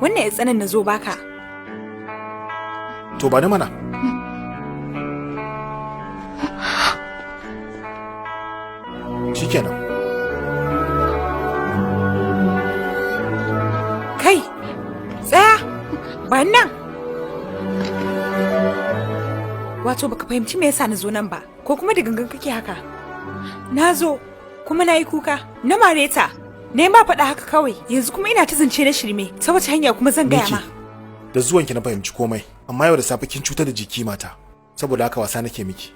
Wannan ya tsanan na zo baka. To ba ni mana. Shikenan. Kai, tsaya, ba nan. Wato baka fahimci me yasa na zo nan ba, ko kuma da gangan kake haka. Na zo, kuma na yi kuka, na mare ta, na yi ma faɗa haka kawai, yanzu kuma ina ta zance na shirme, ta wace hanya kuma zan gaya Miki, ma. da zuwanki na fahimci komai, amma yau da safe kin cutar da jiki mata, saboda haka wasa nake miki.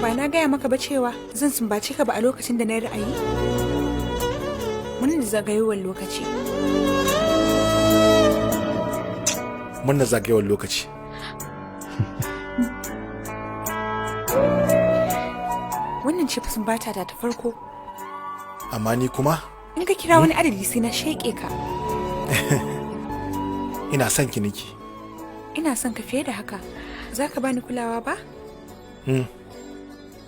Ba na gaya maka ba cewa zan sumbace ka ba a lokacin da na yi ra'ayi? Mun da zagayowar lokaci. Murna zagayowar lokaci. Wannan ce fa sumbata ta ta farko. Amma ni kuma In ka kira wani adadi sai na sheƙe ka. ina son ki niki. Ina son ka fiye da haka. Za ka bani kulawa ba? Hmm.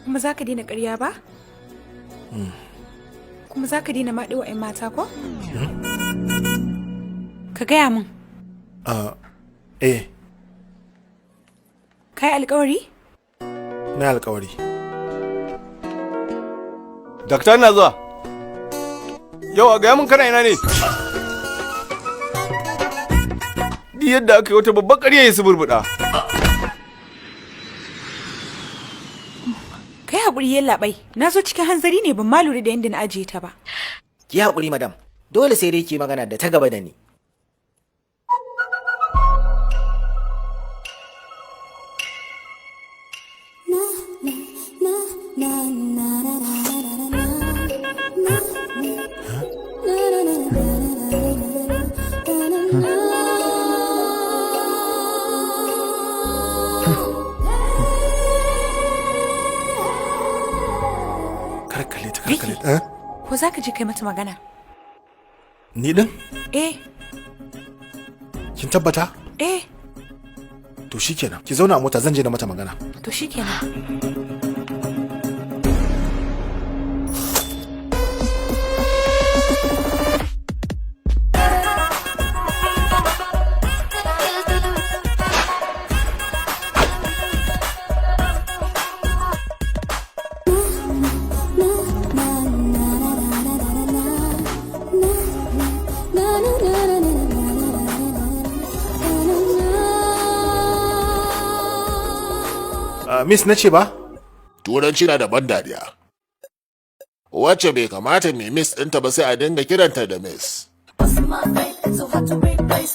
Kuma za ka daina ƙarya ba? Kuma za ka daina maɗewa 'yan mata ko? Ka gaya min, Ah, eh, ka yi alkawari? na yi alkawari. Dakta na zuwa. Yau a gaya mun kana ina ne? Di yadda aka yi wata babbar ƙarya ya suburbuɗa. Ka yi haƙuri yallaɓai, na zo cikin hanzari ne ban ma lura da yadda na ajiye ta ba. Ki haƙuri madam, dole sai dai ki magana da ta gaba da ni. Kar kalle ta, kar kalle ta. Eh? Ko za ka je kai mata magana? Ni din? Eh, Kin tabbata? eh, To shikenan. Ki zauna a mota zan je na mata magana. to shikenan. Ah, miss na ce ba? Turanci na da ban dariya. Wacce bai kamata mai miss ɗinta ba sai a dinga kiranta da miss. My face, so hard to replace.